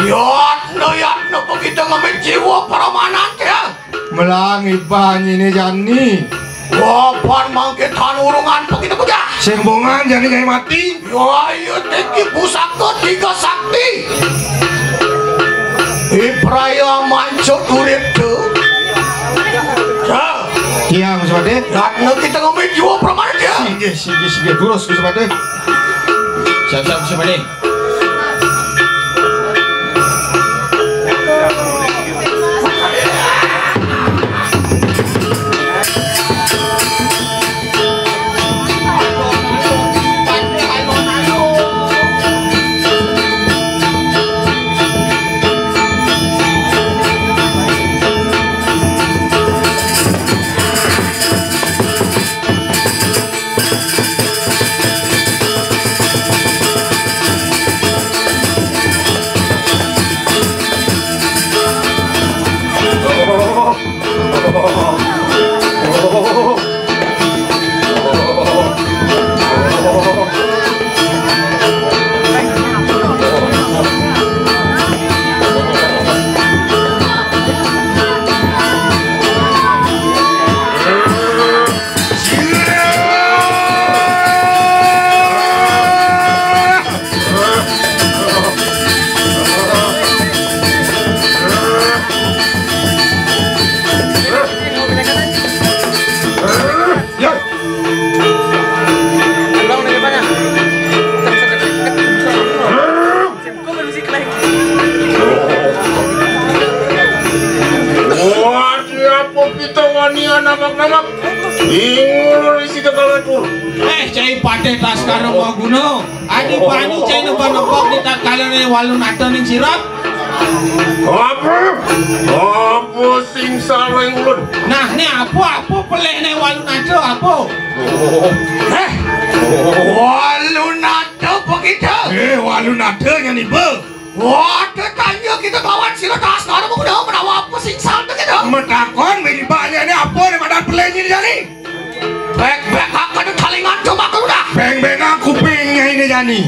Yatna, yatna, kita ngambil jiwa paramanan ya. Melang iban ini jani. Wapan mangke tan urungan pagina bocah. Sing bongan jani nyai mati. Yo ayo tinggi pusaka tiga sakti. Ipraya mancut urip tu. Ya. Iya, Mas Pade. Ratna kita ngomit jiwa permanen ya. Singgih, singgih, singgih. Terus, Mas Pade. Siap-siap, Mas Pade. Wah, siapa kita wani anak-anak? Ingul isi kepala tu. Eh, cai pateh tas karo maguna. Adi banyu cai nembak-nembak di tatkala ne walu nata ning sirap. Apa? Apa sing salah ulun? Nah, ne apa, apa peleh ne walu nata, apa? Eh, walu nata begitu? Eh, walu nata nyani be. Wah, tetanya kita kawan sila tas karo maguna menawa apa sing salah kita? Metakon, melibatnya ne apa ne madan peleh nyani jani? Bek-bek akan talingan coba kau dah. Beng-bengan kupingnya ini jani.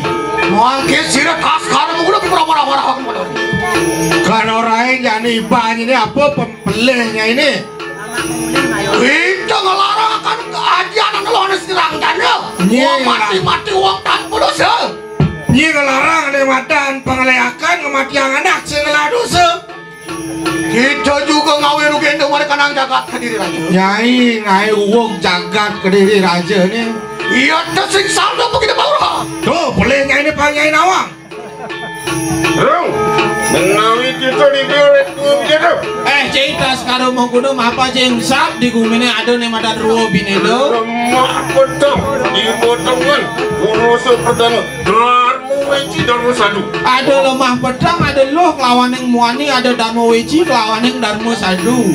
Mangke sira tas karo mengguno pura-pura marah aku. Kan orang jani iban ini apa pempelihnya ini? Kita ngelarang akan keadilan anu lawan sirang tanda. Nye, wong mati-mati wong tanpa dosa. Nye ngelarang ada matan pengeleakan kematian anak sing ngelah dosa. Kita juga ngawe rugendo mari kanang jagat kediri raja. Nyai ngawe uwug jagat kediri raja ni. Iya, tu sing saldo apa kita bawa? Tuh, boleh nyai ni pang nyai nawang. Rung, menawi kita di biar itu begitu. Eh, cai tas karo mengguno apa cai sap di gumine ada ne madan ruo bineda. Lemah betul di potongan. Urusan pertama. Darma Weci Darma Sadu. Ada lemah pedang, ada luh kelawaning muani, ada Darma Weci kelawaning Darma Sadu.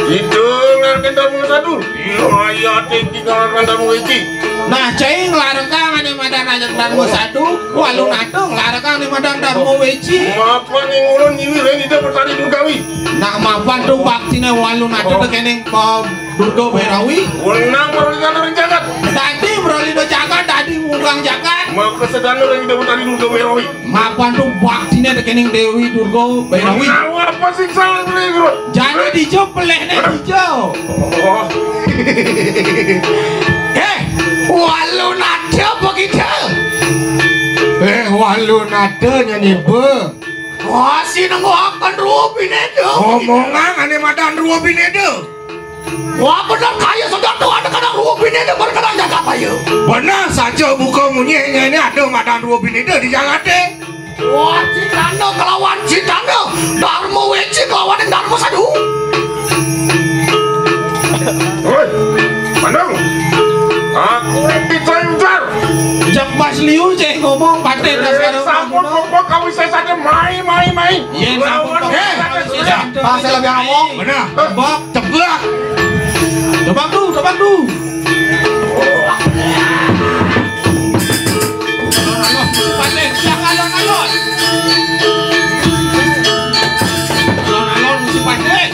Kita ngarepin Darma Sadu. Iya, iya, tinggi ngarepin Darma Weci. Nah, cai nglarekang ane madan aja Darma Sadu, walu nata nglarekang ane madan Darma Weci. Mapan ning ulun nyiwi ren ida Betari Durgawi. Nah, mapan tu baktine walu nata tekening, eh, Durga Berawi. Wenang merolina ring jagat. Dadi merolina jagat, dadi ngurang jagat. Maka sedana ring Dewa Tari Durga Berawi. Mapan tu baktine tekening Dewi Durga Berawi. Wenang apa sing salah ring, Guru? Jani dija pelehne dija. Oh. Eh, walu nada apa kita? Eh, walu nada nyani be. Wah, si nenggo akan ruo bineda. Omongan ane madan ruo bineda. Wah, bener kaya sedang tu ada kadang ruo bineda, berkadang jagat ayo. Bener saja buka munyi ini ada madan ruo bineda di jagate. Wah, Citana kelawan Citana, Darma Weci kelawan Darma Sadu. Woi, Bandung. Liu cek ngomong paten. Eh, sampun pokok kawisésané, mai, mai, mai. Yén sampun pokok kawisésané. Pas saya lebih ngomong. Bener. Tebak. Tebak. Tebak tuh, tebak tuh. Alon-alon, paten. Yang alon-alon. Alon-alon, si paten.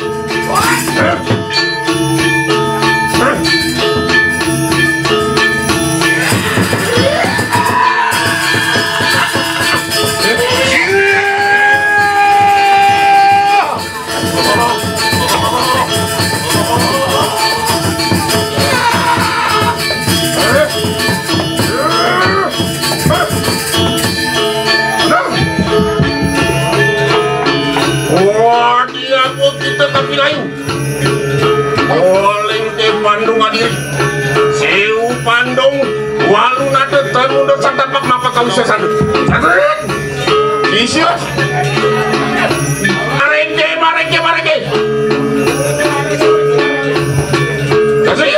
Wah, dia gua kita tapi lain. Oleng te Pandung adiri. Siu Pandung, walu nate temu do satapak mapa kau sesat. Satu. Isius. Mareke, mareke, mareke. Kasih.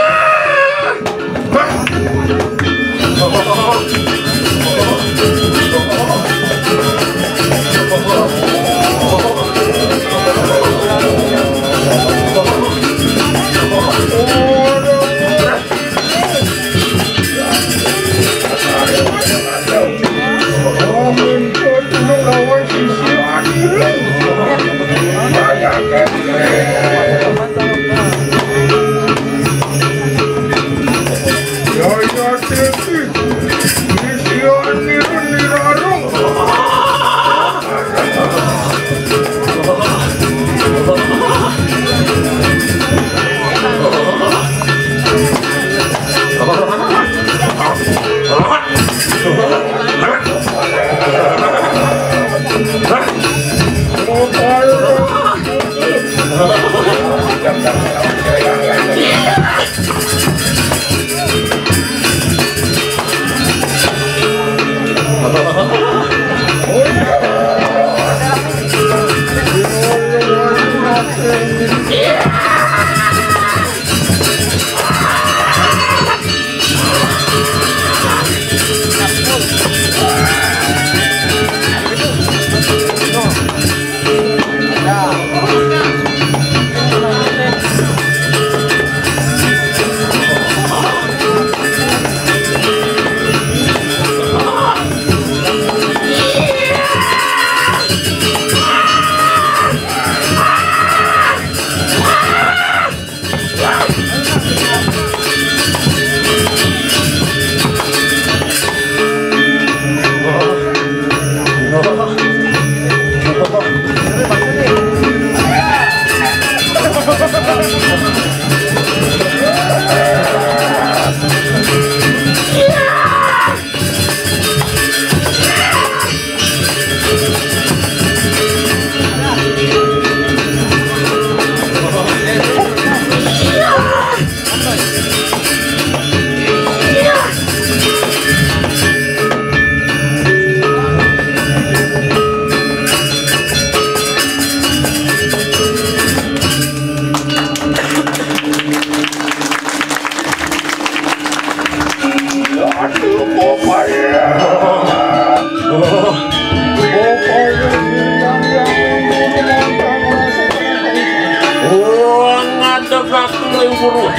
Wah, ngadeg aku ning purwa.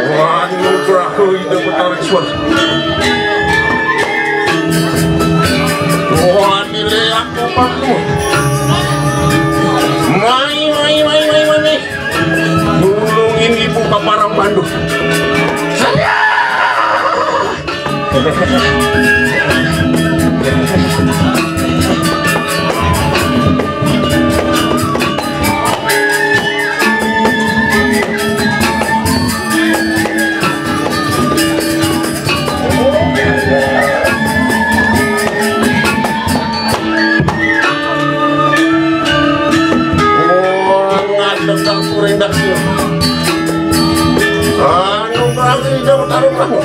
Wah, nugraha Ida Betara Iswara. Wah, nilai aku mampu. Mai, mai, mai, mai, mai, mai. Nulungin ibu kaparang Pandu. Saya. Ngadeg aku rendah sih. Anu berarti jauh taruh kamu.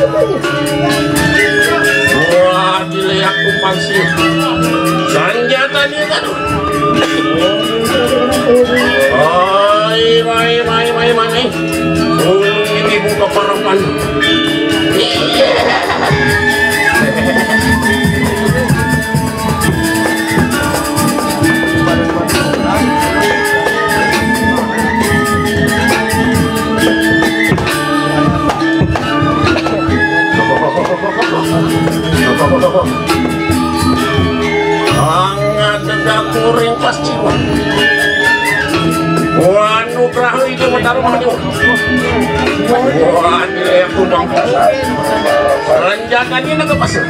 Wah, dileak umpan sih. Senjata dia kan. Mai, mai, mai, mai, mai. Ulung ini buka parapan. Taruh maju. Wah, ini aku bang. Renjakan ini ke pasir.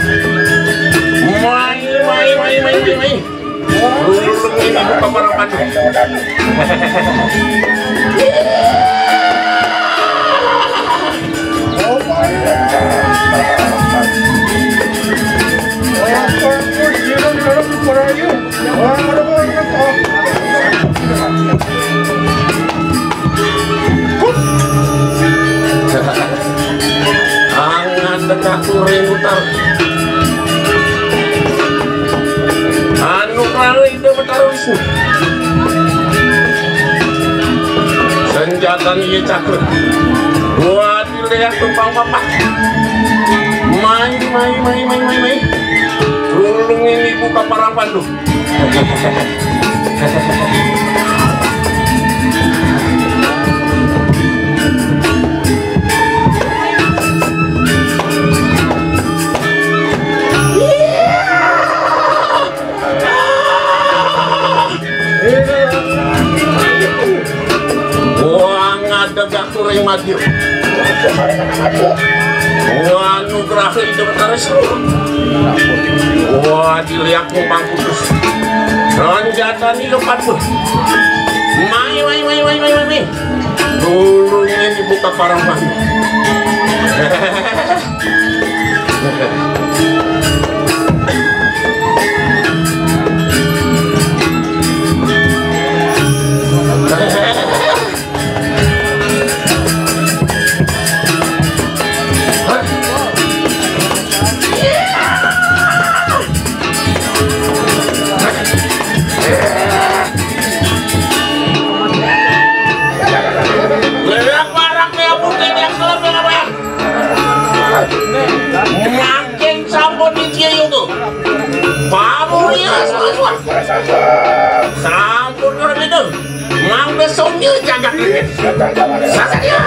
Mai, mai, mai, mai, mai, mai. Ini bukan barang batu. Angan tengah kuring utar. Anu kalau itu Betara Wisnu. Senjata iya cakra. Dua dilihat tumpang papat. Mai, mai, mai, mai, mai, mai. Tulung ini buka parang pandu. Wah, ngadeg aku ring madya. Wah, nugraha Ida Betara Sri. Wah, dilihat mumpang putus. Ranjatan Ida patuh. Mai, mai, mai, mai, mai, mai, mai. Dulu ini buka parang mah. Lerak parak nih, ampun, kayak yang gelap ya, apa ya? Makin sampun dicium tuh. Pamulya, suwah-suwah. Sampun, Lur Kidul. Ngambil sumil jagat ini. Sasaja.